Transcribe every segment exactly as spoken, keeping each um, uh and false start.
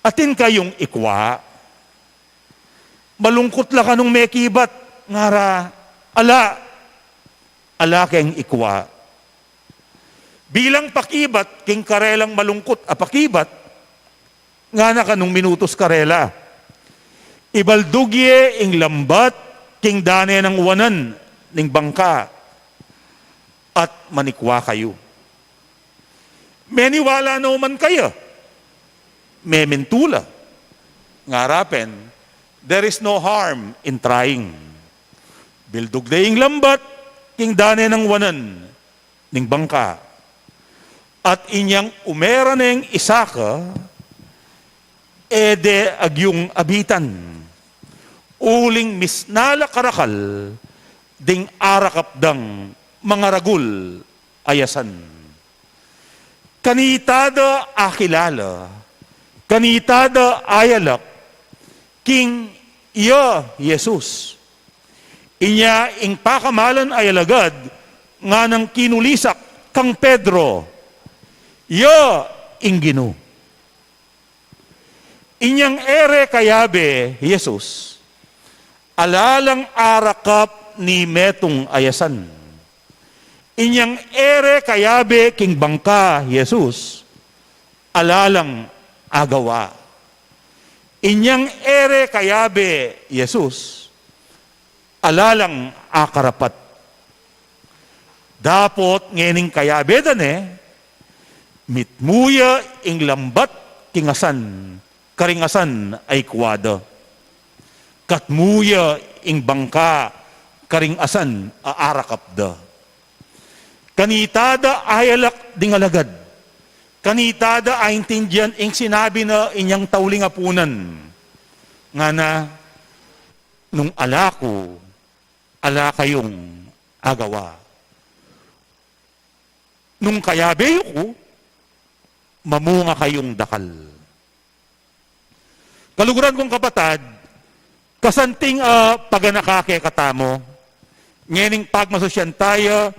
Atin kayung ikwa? Malungkut la kanung mekibat, ngara, ala, ala keng ikwa. Bilang pakibat king karelang malungkut a pakibat, ngana kanung minutus karela, ibaldug ye ing lambat king dane nang wanan ning bangka at manikwa kayu. Meniwala no man kaya, memintu la. Ngara pin, there is no harm in trying. Bildug de ing lambat king dane nang wanan ning bangka. At inyang umera neng isaka, e de agyung abitan. Uling misna la karakal ding arakap dang mangaragul a yasan. Kanita da akilala, kanita da ayalak king iya Jesus. Inya ing pakamalan a alagad nganang kinulisak kang Pedro, iya ing Ginu. Inyang e re kayabe Jesus, ala lang arakap ning metung a yasan. Inyang e re kayabe king bangka Jesus, ala lang agawa. Inyang e re kayabe Jesus, ala lang akarapat. Dapot ngening kayabe da ne, mitmu ya ing lambat king asan, karing asan a ikwa da. Katmu ya ing bangka karing asan a arakap da. Kanita da ayalak ding alagad. Kanita da aintindian ing sinabi na inyang tauling apunan. Ngana, nung ala ku, ala kayung agawa. Nung kayabe yu ku, mamunga kayung dakal. Kaluguran kung kapatad, kasanting a paganaka kekatamu, ngening pagmasusyan taya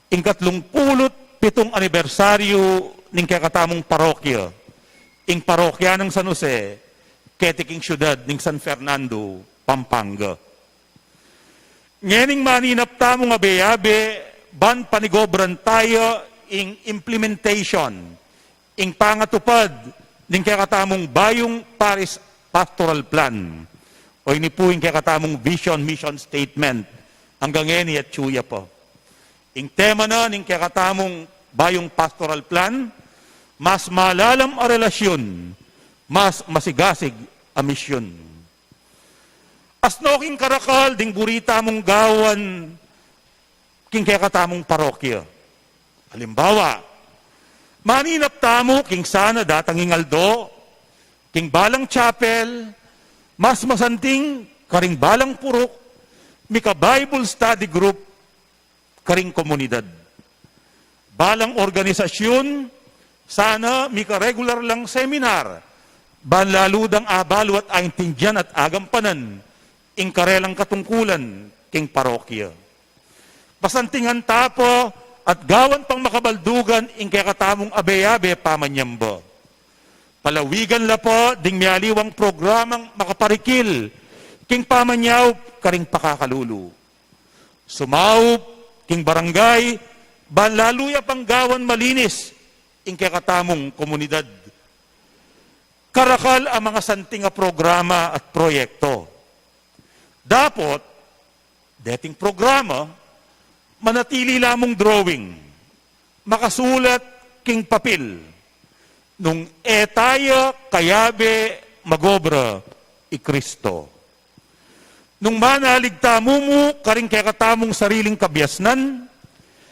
ing katlung pulu't pitung anibersaryu ning kekatamung parokya, ing parokya nang San Jose, keti king syudad ning San Fernando, Pampanga. Ngening maninap tamung abe-abe, ban panigobran taya ing implementation, ing pangatupad ning kekatamung bayung Parish Pastoral Plan. O ini pu ing kekatamung vision, mission statement. Anggang ngeni atyu ya pa. Ing tema na ning kekatamung bayung Pastoral Plan, mas malalam a relasyun, mas masigasig a misyun. Asno king karakal ding buri tamung gawan king kekatamung parokya. Alimbawa, maninap tamu king sana datang ing aldo, king balang chapel, mas masanting karing balang purok, mika Bible study group, karing komunidad. Balang organisasyun, sana mika regular lang seminar, ban lalu dang abalu at aintindian at agampanan ing karelang katungkulan king parokya. Pasantingan ta pa at gawan pang makabaldugan ing kekatamung abe-abe pamanyamba. Palawigan la pa ding mialiwang programang makaparikil king pamanyaup karing pakakalulu. Sumaup king barangay, ban lalu ya pang gawan malinis ing kekatamung komunidad. Karakal a mangasanting a programa at proyekto. Dapot, deting programa, manatili la mung drawing, makasulat king papil, nung e taya kayabe magobra i Kristo. Nung manalig tamu mu karing kekatamung sariling kabiasnan,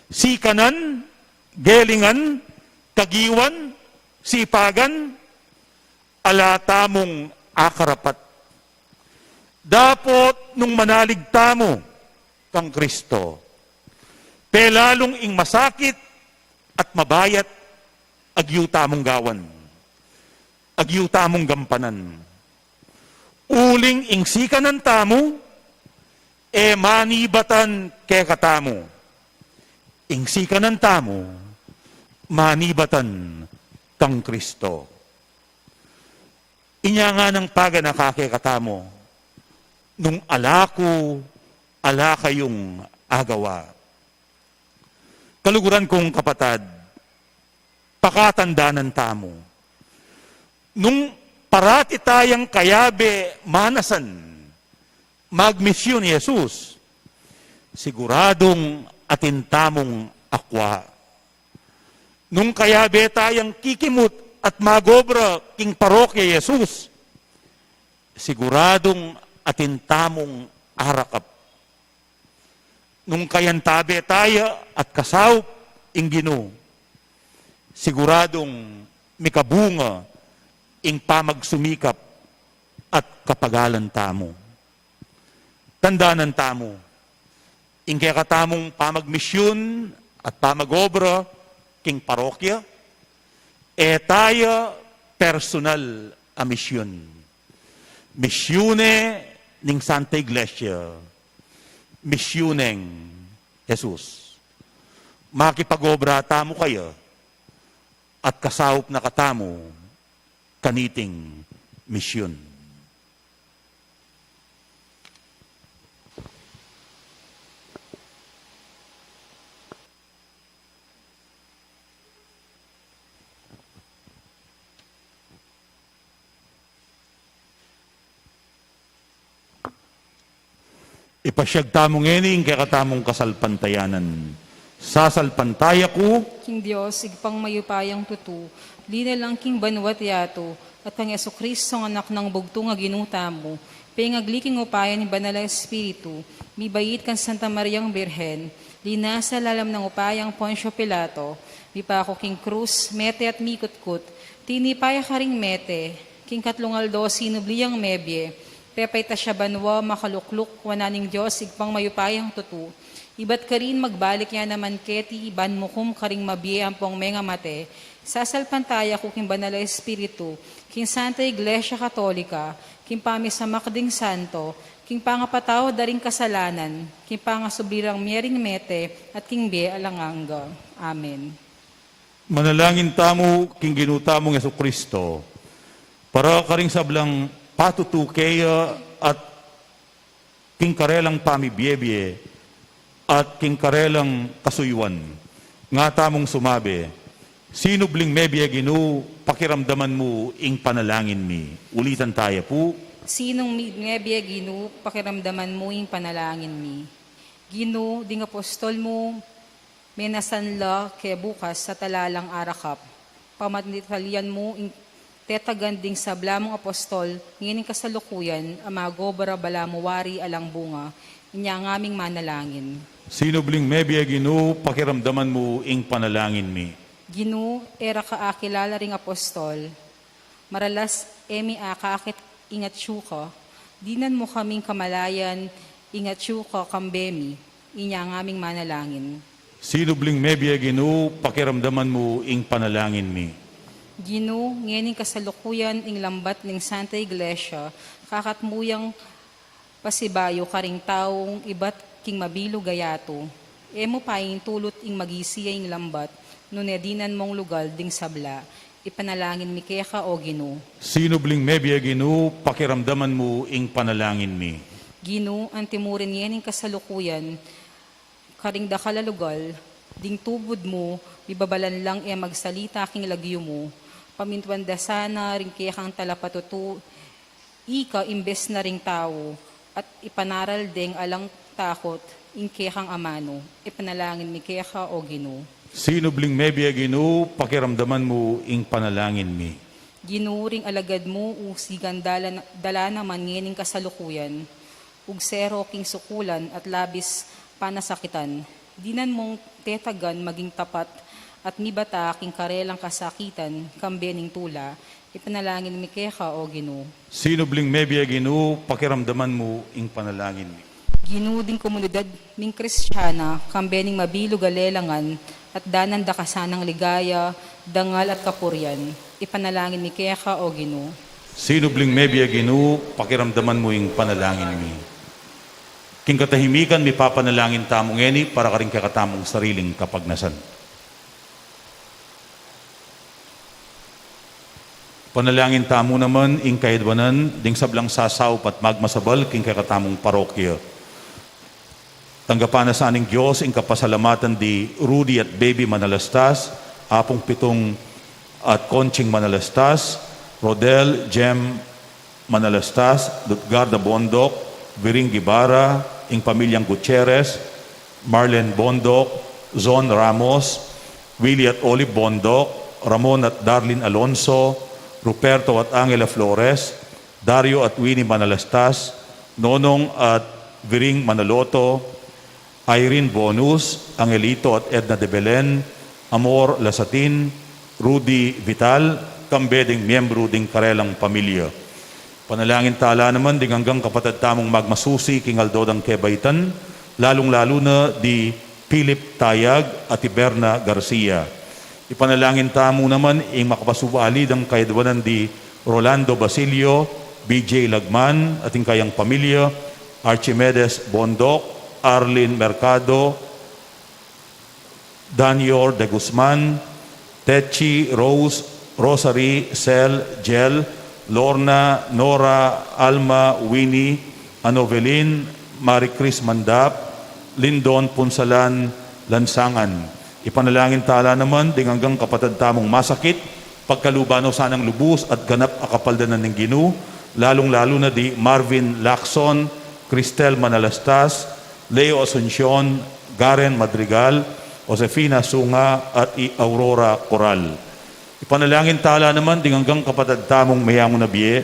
sikanan, gelingan, kagiwan, sipagan, ala tamung akarapat. Dapot nung manalig tamu kang Kristo, pelalung ing masakit at mabayat agyu tamung gawan, agyu tamung gampanan. Uling ing sikanan tamu, e manibatan kekatamu. Ing sikanan tamu, manibatan kang Kristo. Inya nganang paganaka kekatamu, nung ala ku, ala kayung agawa. Kaluguran kung kapatad, pakatandanan tamu. Nung parati tayang kayabe manasan magmisyun i Jesus, siguradung atin tamung akwa. Nung kayabe tayang kikimut at magobra king parokya i Jesus, siguradung atin tamung arakap. Nung kayantabe taya at kasaup ing Ginu, siguradung mikabunga ing pamagsumikap at kapagalan tamu. Tandanan tamu, ing kekatamung pamagmisyun at pamagobra king parokya, e taya personal a misyun. Misyune ning Santa Iglesia, misyuneng Jesus. Makipagobra tamu kaya at kasaup na katamu kaniting misyun. Ipasyag tamu ngeni ing kekatamung kasalpantayanan. Sasalpantaya ku king Dios, Ibpang mayupayang tutu, linalang king banua't yatu, at kang Jesucristo, Anak nang bugtung a Ginu tamu, pengagli king upaya ning Banal a Espiritu, mibait kang Santa Mariang Birhen, linasa lalam ning upayang Poncio Pilato, mipaku king krus, mete at mikutkut, tinipa ya karing mete, king katlung aldo sinubli yang mebie, pepaitas ya banua, makalukluk wanan ning Dios Ibpang mayupayang tutu, ibat karin magbalik ya naman keti ban mukum karing mabie ampong mengamate. Sasalpantaya ku king Banal a Espiritu, king Santa Iglesia Katolika, king pamisamak ding santo, king pangapatawad da ring kasalanan, king pangasubli rang mie ring mete, at king bie alang angga. Amen. Manalangin tamu king Ginu tamung Jesucristo, para karing sablang patutu keya at king karelang pamibiebie at king karelang kasuyuan. Nga tamung sumabi, "Sinubling mebie, Ginu, pakiramdaman mu ing panalangin mi." Ulitan taya pu. "Sinubling mebie, Ginu, pakiramdaman mu ing panalangin mi." Ginu, ding apostol mu, menasan la ke bukas at ala lang arakap. Pamatalyan mu ing tetagan ding sabla mung apostol, ngening kasalukuyan, a magobra balamu wari alang bunga, inya ngaming manalangin. Sinubling mebie, Ginu, pakiramdaman mu ing panalangin mi. Ginu, e ra ka akilala ring apostol, maralas e mi akakit ing atyu ka, dinan mu kaming kamalayan ing atyu ka kambe mi, inya ngaming manalangin. Sinubling mebie, Ginu, pakiramdaman mu ing panalangin mi. Ginu, ngening kasalukuyan ing lambat ning Santa Iglesia, kakat mu yang pasibayu karing taung ibat king mabilug a yatu. E mu paintulut ing magisi ya ing lambat, nune dinan mung lugal ding sabla. Ipanalangin mi keka, O Ginu. Sinubling mebie, Ginu, pakiramdaman mu ing panalangin mi. Ginu, antimurin ngening kasalukuyan, karing dakal a lugal, ding tubud mu, mibabalan lang e magsalita king lagyu mu, pamintuan da sana ring kekang talapatutu, ika imbes na ring tau, at ipanaral deng alang takut ing kekang amanu. Ipanalangin mi keka, O Ginu. Sinubling mebie, Ginu, pakiramdaman mu ing panalangin mi. Ginu, ring alagad mu usigan dala, dala naman ngening kasalukuyan, ugsero king sukulan at labis panasakitan. Dinan mung tetagan maging tapat at mibata king karelang kasakitan kambe ning tula. Ipanalangin mi keka, O Ginu. Sinubling mebie, Ginu, pakiramdaman mu ing panalangin mi. Ginu, ding komunidad ming Kristiana kambe ning mabilug a lelangan at danan da ka sanang ligaya, dangal at kapurian. Ipanalangin mi keka, O Ginu. Sinubling mebie, Ginu, pakiramdaman mu ing panalangin mi. King katahimikan, mipapanalangin tamu ngeni para karing kekatamung sariling kapagnasan. Panalangin tamu naman ing kayadwanan ding sablang sasaup at magmasabal king kekatamung parokya. Tanggapan na sa ning Dios ing kapasalamatan di Rudy at Baby Manalastas, Apung Pitung at Conching Manalastas, Rodel, Jem Manalastas, Lutgarda Bondoc, Viring Guevara, ing pamilyang Gutierrez, Marlen Bondoc, Zon Ramos, Willie at Olive Bondoc, Ramon at Darlene Alonso, Ruperto at Angela Flores, Dario at Winnie Manalastas, Nonong at Viring Manaloto, Irene Bonus, Angelito at Edna de Belen, Amor Lasatin, Rudy Vital, kambe ding miyembru ding karelang pamilya. Panalangin tala naman ding anggang kapatad tamung magmasusi king aldo dang kebaitan, lalung-lalu na di Philip Tayag at Iberna Garcia. Ipanalangin tamu naman ing makapasubali dang kayadwanan di Rolando Basilio, B J Lagman, at ing kayang pamilya, Archimedes Bondoc, Arlene Mercado, Danior de Guzman, Techi, Rose, Rosary, Sel, Jel, Lorna, Nora, Alma, Winnie, Anovelin, Marie Chris Mandap, Lindon Punsalan Lansangan. Ipanalangin tala naman ding anggang kapatad tamung masakit, pagkaluban no sanang lubus at ganap a kapaldanan ning Ginu, lalung-lalu na di Marvin Lacson, Cristel Manalastas, Leo Asuncion, Garen Madrigal, Josefina Sunga, at i Aurora Coral. Ipanalangin tala naman ding anggang kapatad tamung meyangu na bie,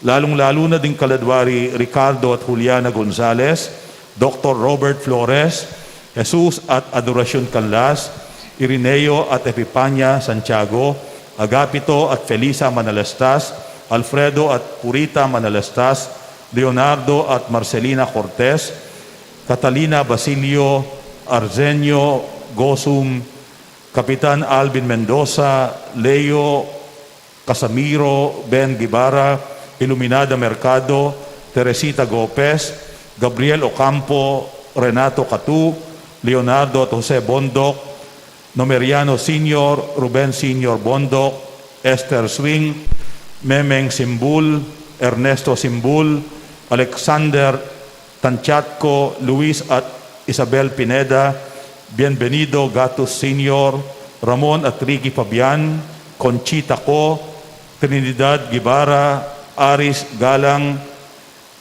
lalung-lalu na ding kaladwa ri Ricardo at Juliana Gonzalez, Doktor Robert Flores, Jesus at Adoracion Canlas, Irineo at Epipania Santiago, Agapito at Felisa Manalastas, Alfredo at Purita Manalastas, Leonardo at Marcelina Cortez, Catalina Basilio, Arsenio Gosum, Kapitan Alvin Mendoza, Leo Casamiro, Ben Guevara, Iluminada Mercado, Teresita Gopez, Gabriel Ocampo, Renato Catu, Leonardo at Jose Bondoc, Nomeriano Senior, Ruben Senior Bondoc, Esther Swing, Memeng Simbul, Ernesto Simbul, Alexander Tantiatco, Luis at Isabel Pineda, Bienvenido Gatus Senior, Ramon at Ricky Fabian, Conchita Co, Trinidad Guevara, Aris Galang,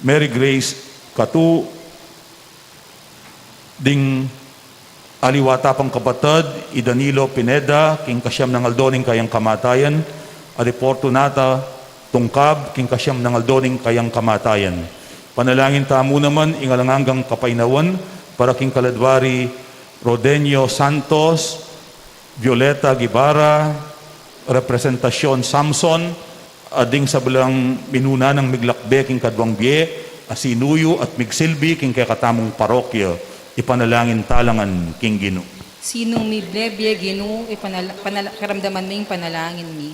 Mary Grace Catu, ding aliwa ta pang kapatad, i Danilo Pineda, king kasiam nang aldo ning kayang kamatayan, at i Fortunata Tungkab, king kasiam nang aldo ning kayang kamatayan. Panalangin tamu naman ing alang anggang kapaynawan para king kaladwa ri Rodenio Santos, Violeta Guevara, Representacion Samson, at ding sablang minuna nang miglakbe king kaduang bie, a sinuyu at migsilbi king kekatamung parokya, ipanalangin tala ngan king Ginu. Sinung mible bie, Ginu, ipanala-, panala-, kiramdaman mu ing panalangin mi.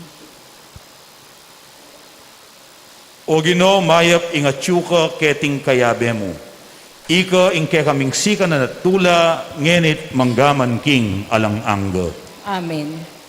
O Ginu, mayap ing atyu ka keting kayabe mu. Ika ing kekaming sikanan at tula, ngeni't manggaman king alang angga. Amen.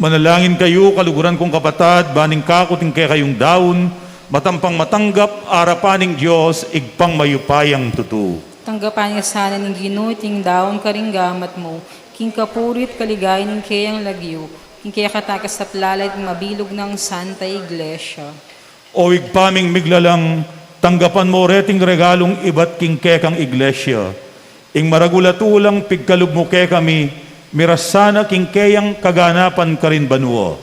Manalangin kayu, kaluguran kung kapatad, ban ing kaku at ing kekayung daun, matampang matanggap arapan ning Dios, Ibpang mayupayang tutu. Tanggapan na sana ning Ginu iting daun karing gamat mu, king kapurian at kaligayan ning keyang lagyu, king kekatamu at king mabilug nang Santa Iglesia. O Ibpa ming miglalang, tanggapan mu reting regalung ibat king kekang Iglesia. Ing maragul a tulang pigkalub mu kekami, miras sana king keyang kaganapan karin banua.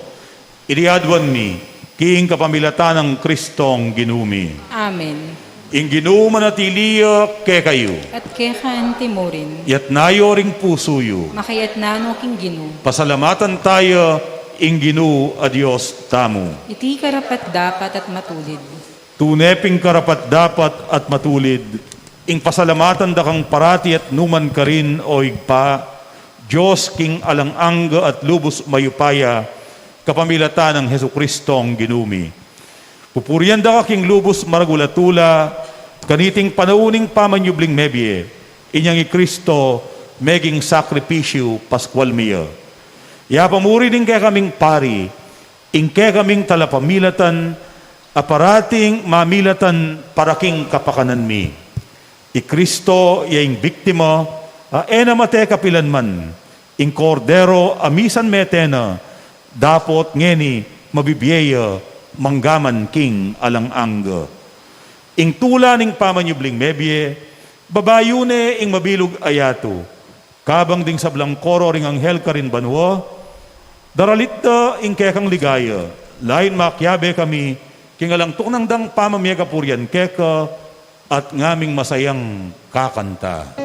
Iti aduan mi, king kapamilatan nang Kristong Ginu mi. Amen. Ing Ginu manatili ya kekayu. At keka antimurin. Itas yu ring pusu yu. Makaitas no king Ginu. Pasalamatan taya ing Ginu a Dios tamu. Iti karapat-dapat at matulid. Tune pin karapat-dapat at matulid, ing pasalamatan da kang parati at nukarin man, O Ibpa, Dios king alang angga at lubus mayupaya, kapamilatan nang Jesukristong Ginu mi. Pupurian da ka king lubus maragul a tula, kaniting panaun ning pamanyubling mebie, inyang i Kristo meging sakripisyu Paskual mi ya. Iyapa mu rin ing kekaming pari, ing kekaming talapamilatan, a parating mamilatan para king kapakanan mi. I Kristo ya ing biktima a e na mate kapilan man, ing Kordero a misan mete na, dapot ngeni mabibie ya manggaman king alang angga. Ing tula ning pamanyubling mebie, babayu ne ing mabilug a yatu. Kabang ding sablang koro ring anghel karin banua, daralit da ing kekang ligaya, lain makiabe kami king alang tuknang dang pamamie kapurian keka, at ngaming masayang kakanta.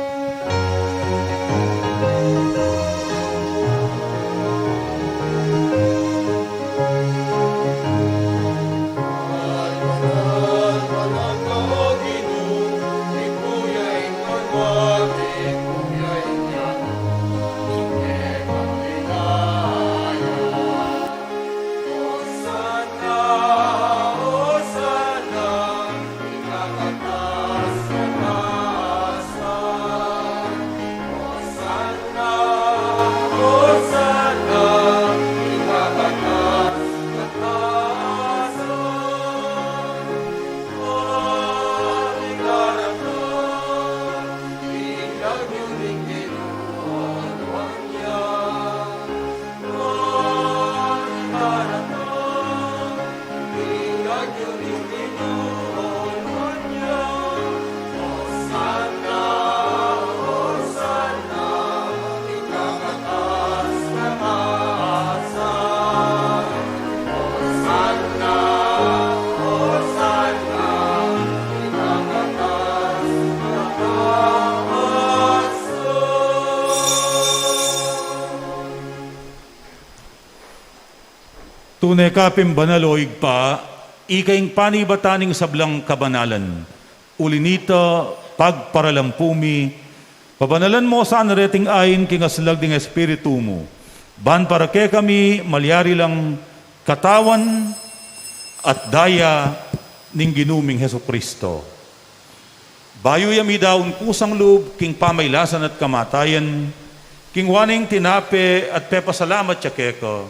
Tune ka pin banal, o Ibpa, ika ing panibatan ning sablang kabanalan. Uli nita, pagparalampu mi, pabanalan mo sana reting ain king aslag ning Espiritu mu, ban para kekami malyari lang katawan at daya ning Ginu ming Jesucristo. Bayu ya midaun kusang lub king pamailasan at kamatayan, kinua ne ing tinape at pepasalamat ya keka,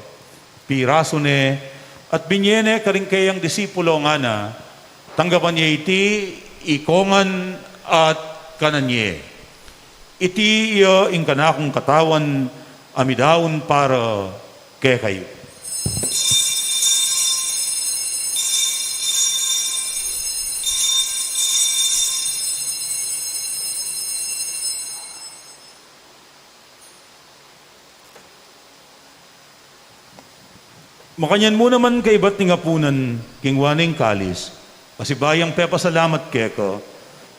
pirasu ne at binye ne karing keyang disipulo, ngana, tanggapan ye iti, ikongan at kanan ye. Iti ya ing kanakung katawan a midaun para kekayu. Makanyan mu naman kaibat ning apunan, kinua ne ing kalis, pasibayung pepasalamat keka,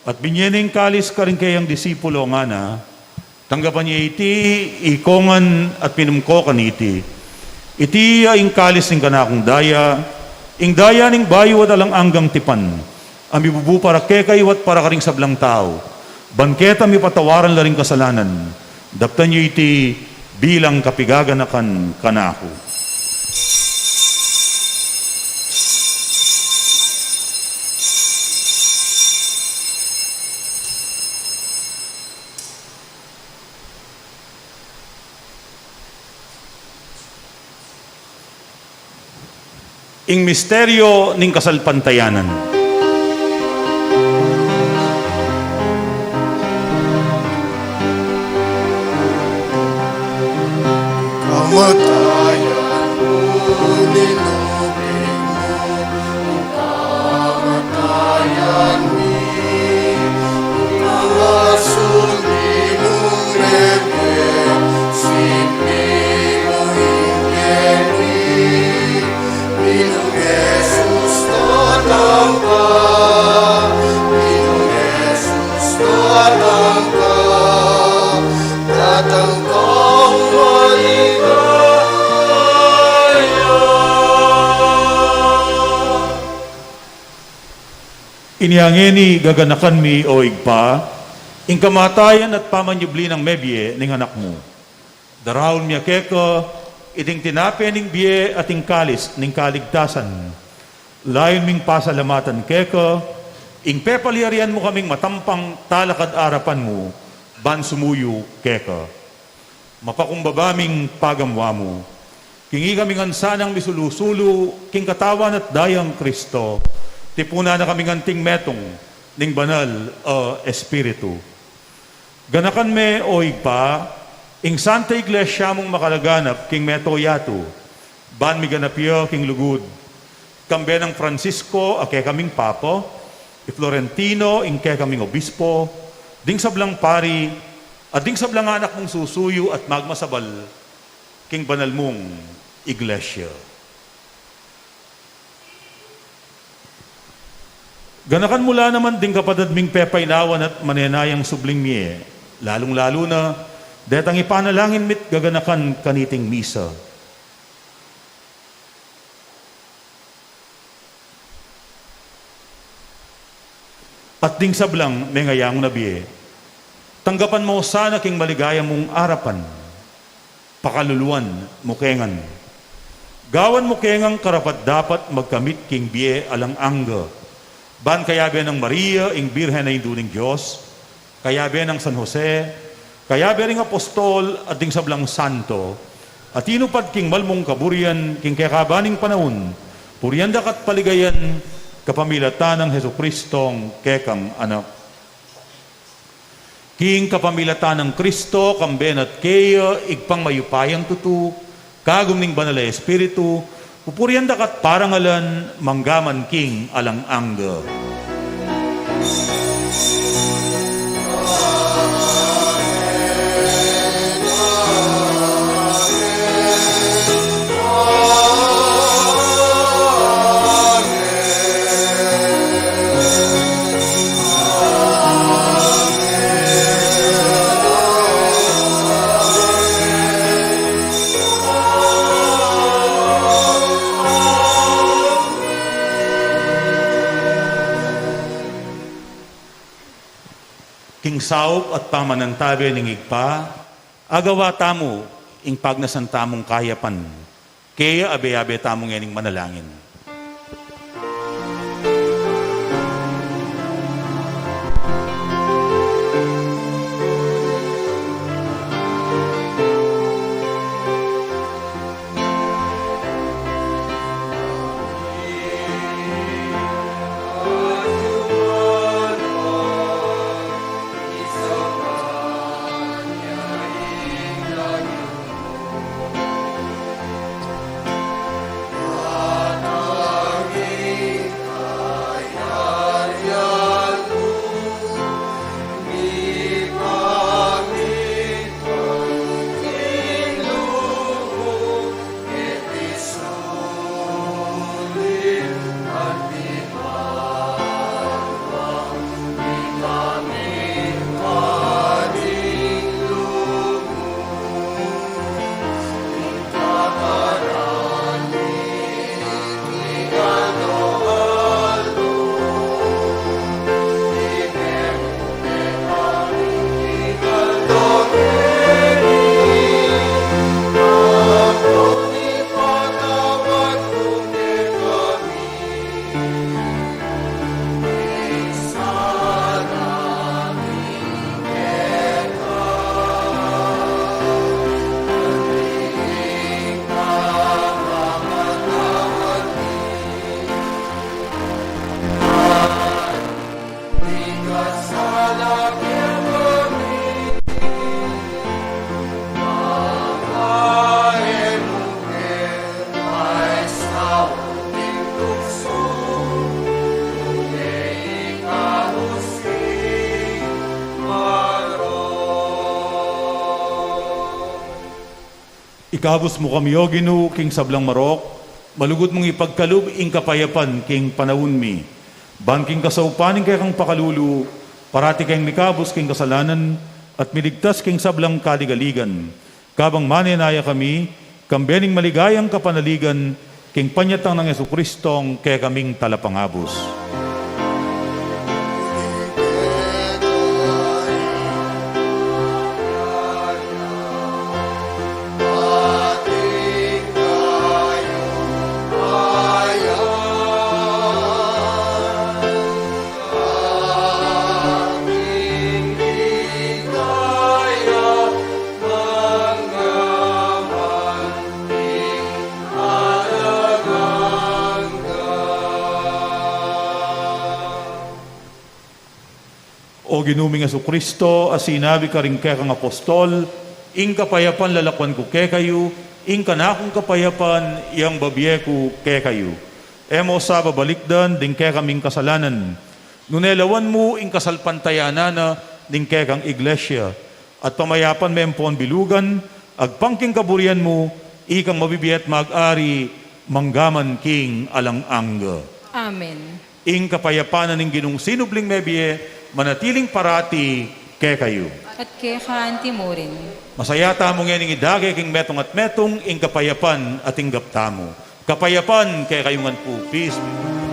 at binye ne ing kalis karing keyang disipulo, ngana, tanggapan ye iti, ikongan at minum ko kaniti. Iti ya ing kalis ning kanakung daya, ing daya ning bayu at alang anggang tipan, a mibubu para kekayu at para karing sablang tau, ban keta mipatawaran la ring kasalanan. Daptan yu iti bilang kapigaganakan kanaku. Ing misteryo ning kasalpantayanan. Kamatayan mu, linupig mu, kamatayan mi, mga sundimung mebie, sipni mu ing bie mi. Ginung Jesus, datang ka. Ginung Jesus, datang ka. Datang kang maligaya. Inya ngeni, gaganakan mi, o Ibpa, ing kamatayan at pamanyubli nang mebie ning Anak mu. Daraun mi keka iting tinape ning bie at ing kalis ning kaligtasan. Layun ming pasalamatan keka ing pepalyarian mu kaming matampang talakad arapan mu ban sumuyu keka. Mapakumbaba ming pagamuan mu. King ikami ngan sanang misulu-sulu king katawan at dayang Kristo, tipunan na kaming anting metung ning Banal a Espiritu. Ganakan me, o Ibpa, ing Santa Iglesia mung makalaganap king mabilug a yatu, ban miganap ya king lugud, kambe nang Francisco a kekaming Papa, i Florentino ing kekaming Obispo, ding sablang pari, at ding sablang anak mung susuyu at magmasabal king banal mung Iglesia. Ganakan mu la naman ding kapatad ming pepainawan at manenayang subling mie, lalung-lalu na detang ipanalangin mi't gaganakan kaniting misa. At ding sablang mengayangu na bie, tanggapan mu sana king maligaya mung arapan. Pakaluluan mu ke ngan. Gawan mu ke ngang karapat-dapat magkamit king bie alang angga. Ban kayabe nang Maria, ing Birhen a Indu ning Dios, kayabe nang San Jose, kayabe ring apostol at ding sablang santo, a tinupad king mal mung kaburian king kekaban ning panaun, purian da ka at paligayan kapamilatan nang Jesucristong kekang Anak. King kapamilatan nang Kristo, kambe na at keya, Ibpang mayupayang tutu, kagum ning Banal a Espiritu, pupurian da ka at parangalan, mangga man king alang angga. King saup at pamanantabe ning Ibpa, agawa tamu ing pagnasan tamung kayapan. Kaya abe-abe tamu ngening manalangin. Ikabus mu kami, O Ginu, king sablang marok, malugud mung ipagkalub ing kapayapan king panaun mi. Ban king kasaupan ning kekang pakalulu, parati kayang mikabus king kasalanan at miligtas king sablang kaligaligan. Kabang manenaya kami, kambe ning maligayang kapanaligan, king panyatang nang Jesucristong kekaming Talapangabus. O Ginu ming Jesucristo, a sinabi karing kekang apostol, ing kapayapan lalakuan ku kekayu, ing kanakung kapayapan yang babie ku kekayu. E mo sa babalikdan ding kekaming kasalanan, nune lawan mu ing kasalpantayanan na ning kekang iglesia, at pamayapan me ampon bilugan, agpang king kaburian mu, ikang mabibie at mag-ari, manggaman king alang angga. Amen. Ing kapayapan na ning Ginung sinubling mebie, manatiling parati kekayu. At keka anti mu rin. Masaya tamu ngening idake king metung at metung ing kapayapan a tinggap tamu. Kapayapan kekayu ngan pu. Peace be with you.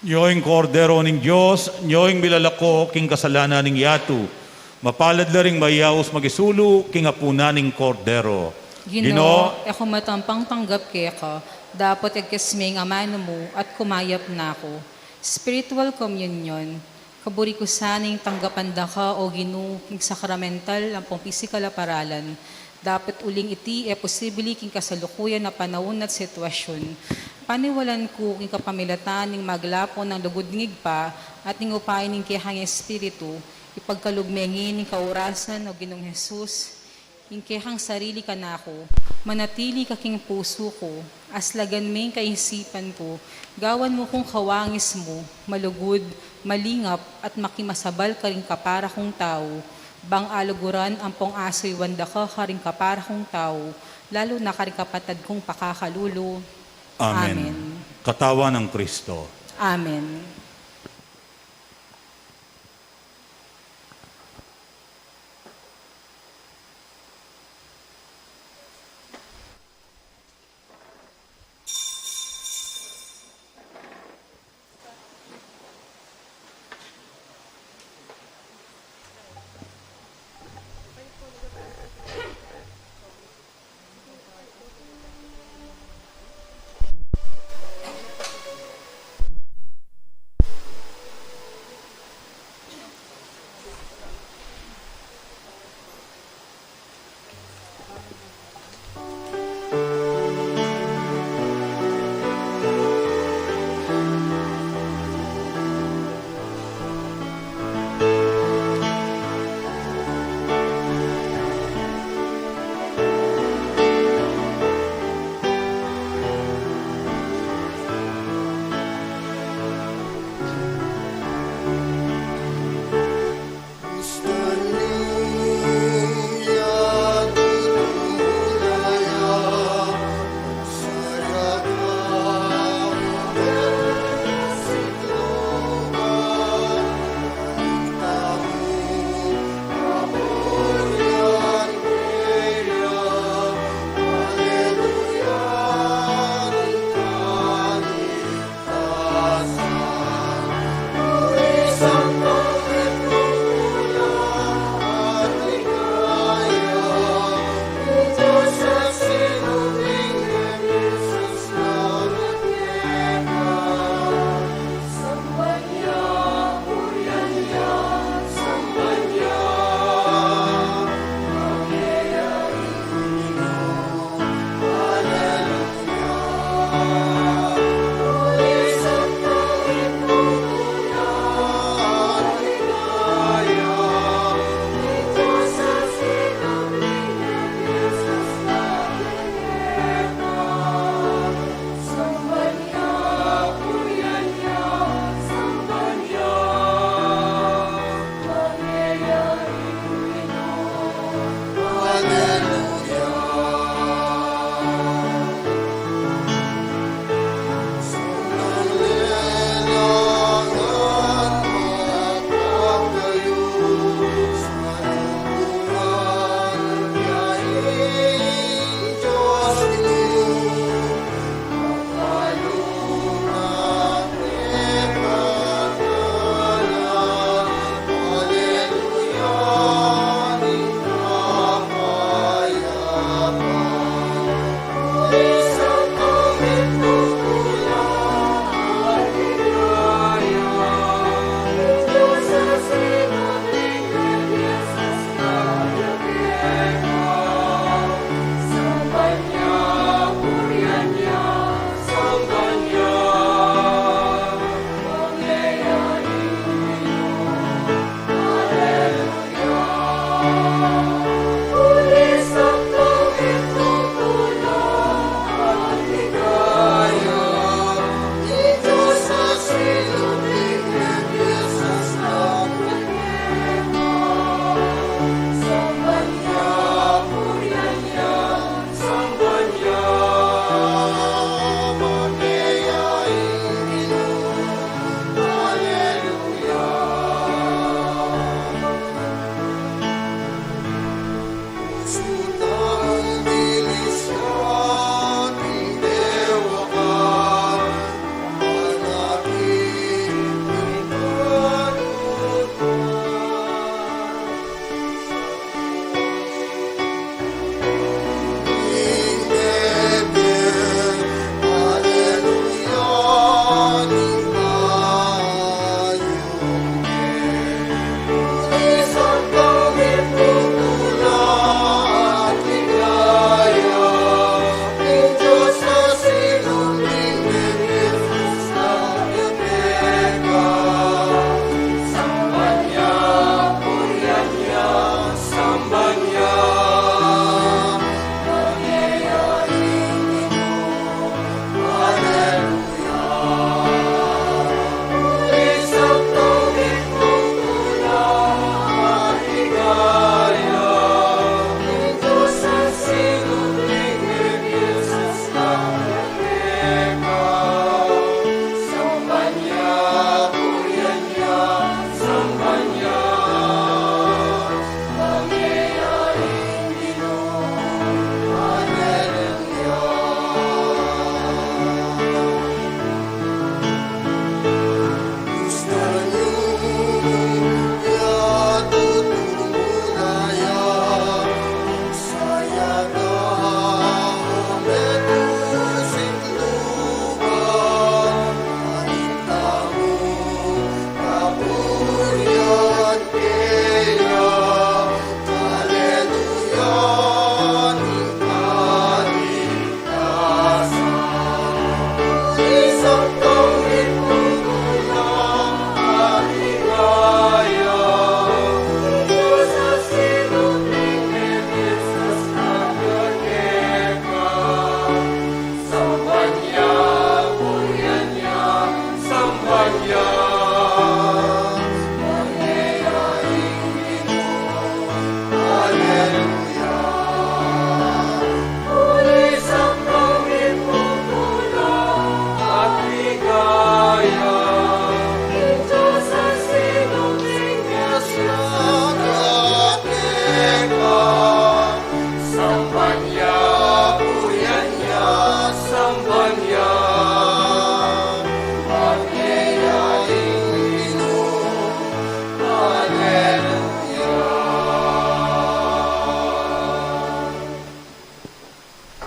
Nyo ing Kordero ning Dios, nyo ing milalako king kasalanan ning yatu. Mapalad la ring mayaus makisulu king apunan ning Kordero. Ginu, Ginu, e ku matampang tanggap keka, dapot egkas me ing amanu mu at kumayap na ku. Spiritual communion. Kaburi ku sana ing tanggapan da ka, O Ginu, king sakramental ampong pisikal a paralan. Dapot uling iti e posibli king kasalukuyan a panaun at sitwasyun. Paniwalan ku king kapamilatan ning maglapun nang lugud ning Ibpa at ning upaya ning kekang Espiritu, ipagkalub me ngeni ning kaurasan, O Ginung Jesus, ing kekang sarili kanaku, manatili ka king pusu ku, aslagan me ing kaisipan ku, gawan mu kung kawangis mu, malugud, malingap, at makimasabal karing kapara kung tau, bang aluguran ampong asuyuan da ka karing kapara kung tau, lalu na karing kapatad kung pakakalulu. Amen. Amen. Katawan nang Kristo. Amen.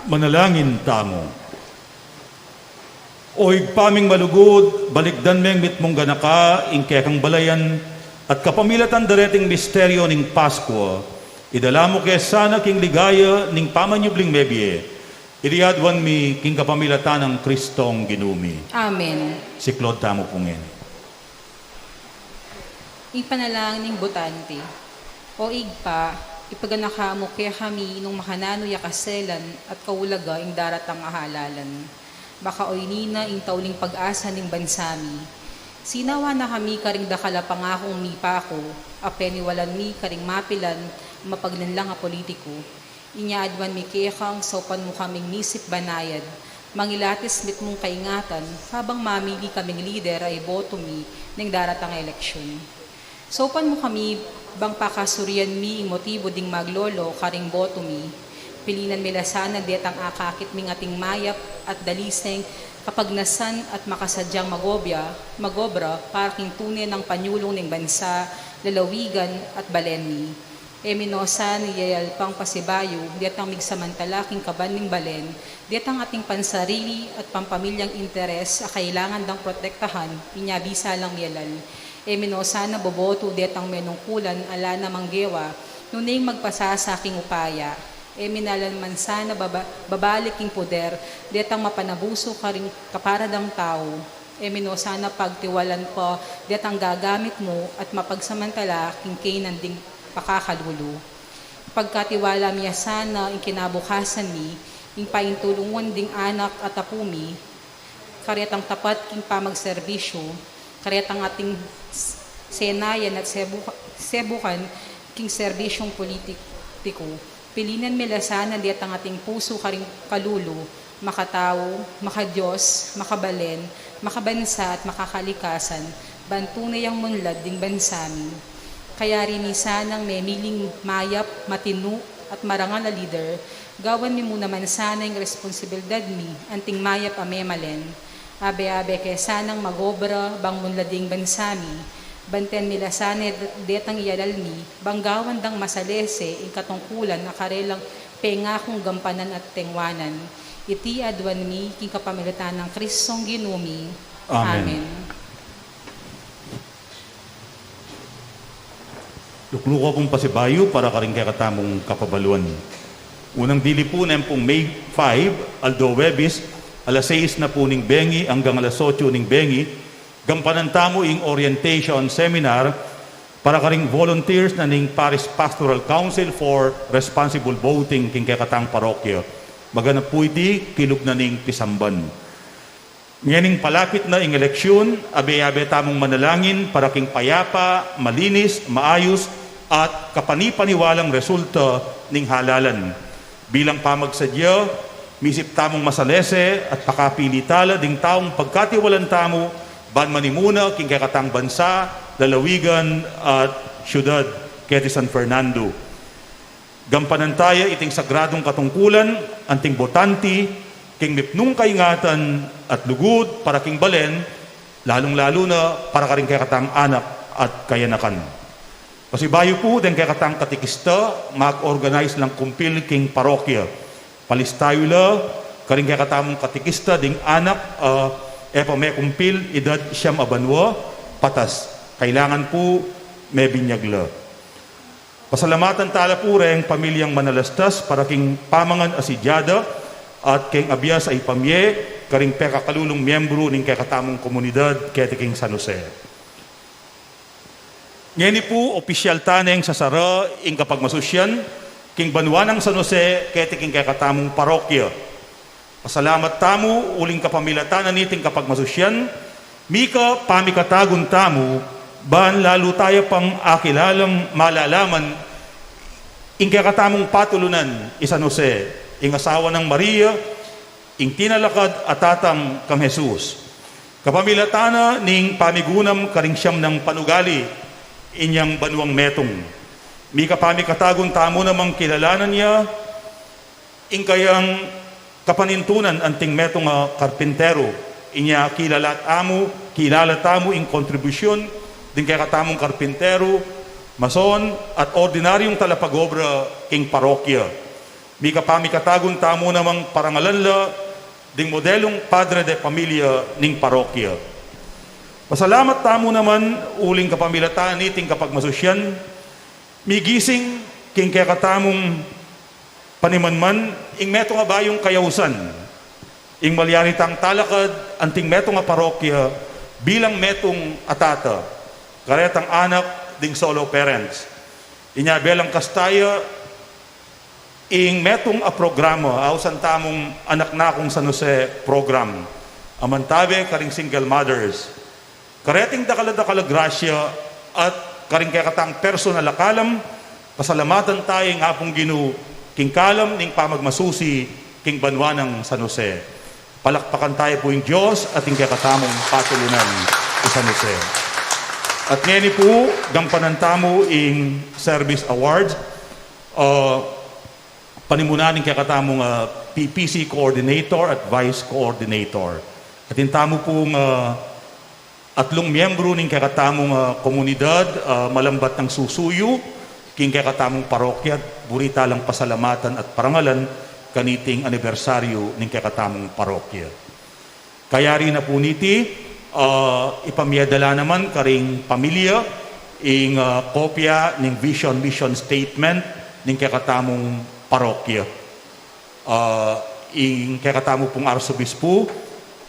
Manalangin tamu. O Ibpa ming malugud, balikdan meng mitmung ganaka ing kekang balayan at kapamilatan dareting misteryo ning Paskua, idala mu ke sana king ligaya ning pamanyubling mebie. Iti aduan mi king kapamilatan nang Kristong Ginu mi. Amen. Siklaud tamu pu ngeni. Ing panalangin ning botante. O Ibpa, ipaganaka mu kekami nung makananu ya kaselan at kaulaga ing daratang a halalan. Baka oyni na ing tauling pag-asa ning bansa mi. Sinawa na kami karing dakal a pangakung mipaku, a peniwalan mi karing mapilan, mapaglinlang a politiku. Inya aduan mi kekang saupan mu kaming misip banayad, mangilatis mitmung kaingatan, kabang mamili kaming lider a iboto mi ning daratang a eleksyon. Saupan mu kami bang pakasurian mi ing motibu ding maglolo karing boto mi. Pilinan mi la sana detang akakit ming ating mayap at daliseng kapagnasan at makasadyang magobya, magobra para king tune nang panyulung ning bansa, lalawigan at balen mi. E mi no sana iyayalpang pasibayu detang migsamantala king kaban ning balen, detang ating pansarili at pampamilyang interes a kailangan dang protektahan, inya bisa lang miyalal. E mi no sana bobotu detang menungkulan a ala na mang gewa, nune ing magpasasa king upaya. E mi na la man sana baba-, babalik king puder detang mapanabusu karing kapara dang tau. E mi no sana pagtiwalan pa detang gagamit mu at mapagsamantala king kaynan ding pakakalulu. Pagkatiwala mi ya sana ing kinabukasan mi, ing paintulungan ding anak at apu mi, karetang tapat king pamagserbisyu, karetang ating s-, senayan at sebu-, sebukan king serbisyung politiku. Pilinan mi la sana detang ating pusu karing kalulu, makatau, makadios, makabalen, makabansa at makakalikasan, ban tune yang munlad ding bansa mi. Kayari mi sanang memiling mayap, matinu, at marangal a lider, gawan mi mu naman sana ing responsibilidad mi, anting mayap a memalen. Abe-abe ke sanang magobra bang munlad ding bansa mi, banten mi la sana detang iyalal mi, bang gawan dang masalese ing katungkulan a karelang pengakung gampanan at tengwanan. Iti aduan mi king kapamilatan nang Kristong Ginu mi. Amen. Amen. Lukluku kung pasibayu para karing kekatamung kapabaluan. Unang dili pu neng pung May five, aldo Huwebes, alas sais na pu ning bengi anggang alas otso ning bengi, gampanan tamu ing orientation seminar para karing volunteers na ning Parish Pastoral Council for Responsible Voting king kekatang parokya. Maganap pu iti kilub na ning pisamban. Ngening palapit na ing eleksyon, abe-abe tamung manalangin para king payapa, malinis, maayus, at kapani-paniwalang resulta ning halalan. Bilang pamagsadya, misip tamung masalese at pakapili tala ding taung pagkatiwalan tamu, ban manimuna king kekatang bansa, lalawigan, at syudad keti San Fernando. Gampanan taya iting sagradung katungkulan, anting botanti, king mipnung kaingatan at lugud para king balen, lalung-lalu na para karing kekatang anak at kayanakan. Pasibayu pu deng kekatang katikista, mag-organize lang kumpil king parokya. Palista yu la karing kekatamung katikista ding anak, ah, e pa mekumpil idad siyam a banua patas. Kailangan pu mebinyag la. Pasalamatan tala pu reng pamilyang manalastas para king pamangan a sidyada at keng abias a ipamye karing pekakalulung miyembru ning kekatamung komunidad keti king San Jose. Ngeni pu, opisyal ta neng sasara ing kapagmasusyan king banua nang San Jose keti king kekatamung parokya. Pasalamat tamu uling kapamilatan na niting kapagmasusyan, mika pamikatagun tamu, ban lalu taya pang akilalang malalaman ing kekatamung patulunan, i San Jose, ing asawa nang Maria, ing tinalakad a tatang kang Jesus. Kapamilatan na ning pamigunam karing siyam nang panugali inyang banuang metung. Mika pamikatagun tamu namang kilalanan ya, ing kayang kapanintunan anting metung a karpinteru, inya kilala tamu, kilala tamu ing kontribusyun ding kekatamung karpinteru, mason, at ordinaryung talapagobra king parokya. Mika pamikatagun tamu namang parangalan la ding modelung padre de pamilya ning parokya. Pasalamat tamu naman uling kapamilatan niting kapagmasusyan, migising king kekatamung panimanman ing metung a bayung kayausan, ing malyari tang talakad anting metung a parokya bilang metung a tata, karetang anak ding solo parents. Inya belang kastaya, ing metung a programa, ausan tamung Anak Nakung San Jose program, a mantabe karing single mothers. Kareting dakal a dakal a grasya at karing kekatang personal a kalam, pasalamatan tayu ing Apung Ginu king kalam ning pamagmasusi king banua nang San Jose. Palakpakan tayu pu ing Dios at ing kekatamung patulunan i San Jose. At ngeni pu, gampanan tamu ing service awards. Ah, panimunan ning kekatamung, ah, P P C coordinator at vice coordinator. Atin tamu pung, ah, atlung miyembru ning kekatamung, ah, komunidad, ah, malambat nang susuyu king kekatamung parokya, buri ta lang pasalamatan at parangalan kaniting anibersaryu ning kekatamung parokya. Kayari na pu niti, ah, ipamyadala naman karing pamilya ing, ah, kopya ning vision mission statement ning kekatamung parokya. Ah, ing kekatamu pung arsobispu,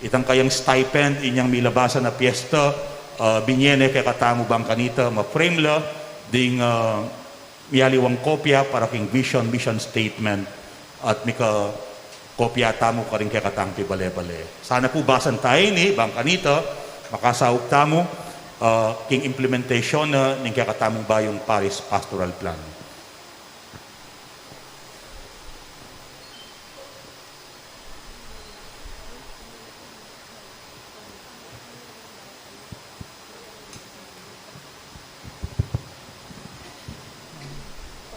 itang kayang stipend inyang milabasan a piesta, ah, binye ne kekatamu bang kanita ma-frame la ding, ah, mialiwang kopya para king vision mission statement at mika kopya tamu karing kekatang pibale-bale. Sana pu basan tayu ini bang kanita makasaup tamu, ah, king implementation na ning kekatamung bayung parish pastoral plan.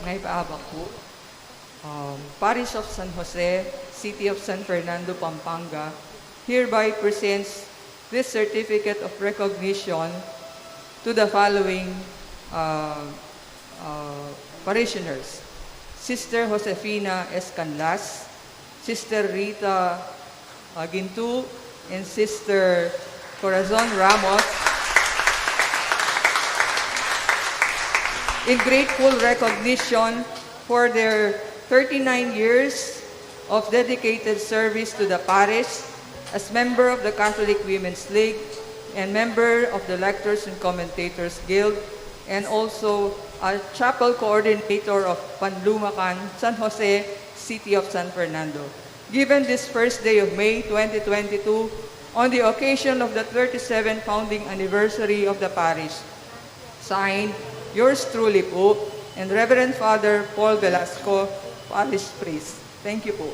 Ngayon pa abak po. Um, Parish of San Jose, City of San Fernando, Pampanga, hereby presents this certificate of recognition to the following, uh, uh, parishioners: Sister Josefina Escanlas, Sister Rita, uh, Gintu, and Sister Corazon Ramos, in grateful recognition for their thirty-nine years of dedicated service to the parish as member of the Catholic Women's League and member of the Lectors and Commentators Guild, and also a chapel coordinator of Panlumacan, San Jose, City of San Fernando, given this first day of May twenty twenty-two, on the occasion of the thirty-seventh founding anniversary of the parish. Signed, yours truly po, and Reverend Father Paul Velasco, Parish Priest. Thank you po.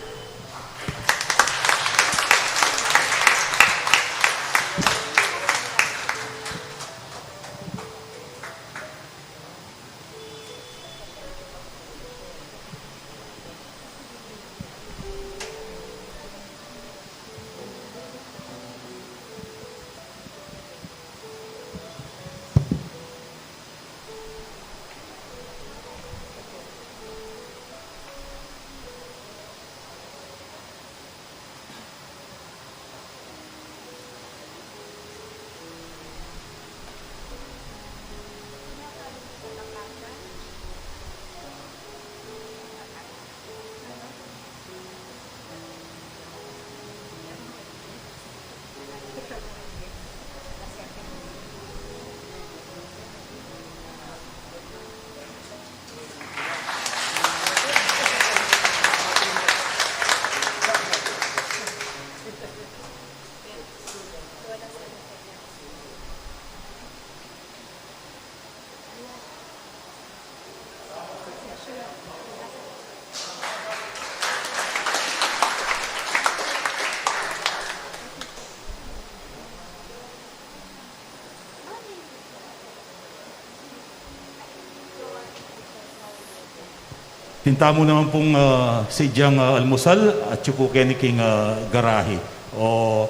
Atin tamu naman pung, ah, sadyang, ah, almusal, atyu pu keni king, ah, garahe. O,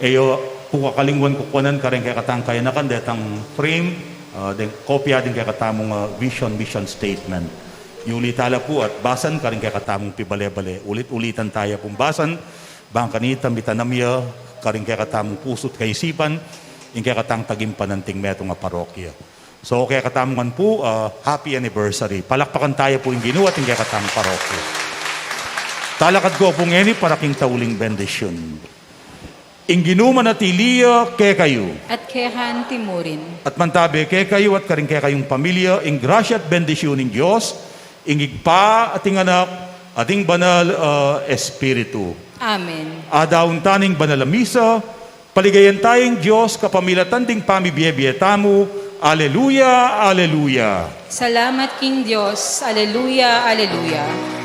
e yu pu kakalingwan kukuanan kareng kekatang kayanakan detang frame, ah, deng kopya deng kekatamung, ah, vision, mission statement. Yuli tala pu at basan karing kekatamung pibale-bale. Ulit-ulitan taya pung basan, bang kanita mitanam ya karing kekatamung pusu't kaisipan ing kekatang taging pananting metung a parokya. So, kekatamung pu, ah, happy anniversary. Palakpakan taya pu ing Ginu at ing kekatang parokya. Talakad ku pu ngeni para king tauling bendisyun. Ing Ginu manatili ya kekayu. At keka naman murin. At mantabe kekayu at karing kekayung pamilya ing grasya at bendisyun ning Dios, ing Ibpa at ing Anak at ing Banal a Espiritu. Amen. Adaun ta ning banal a misa, paligayan taya ing Dios kapamilatan ding pamibie-bie tamu. Aleluya, aleluya. Salamat king Dios. Aleluya, aleluya.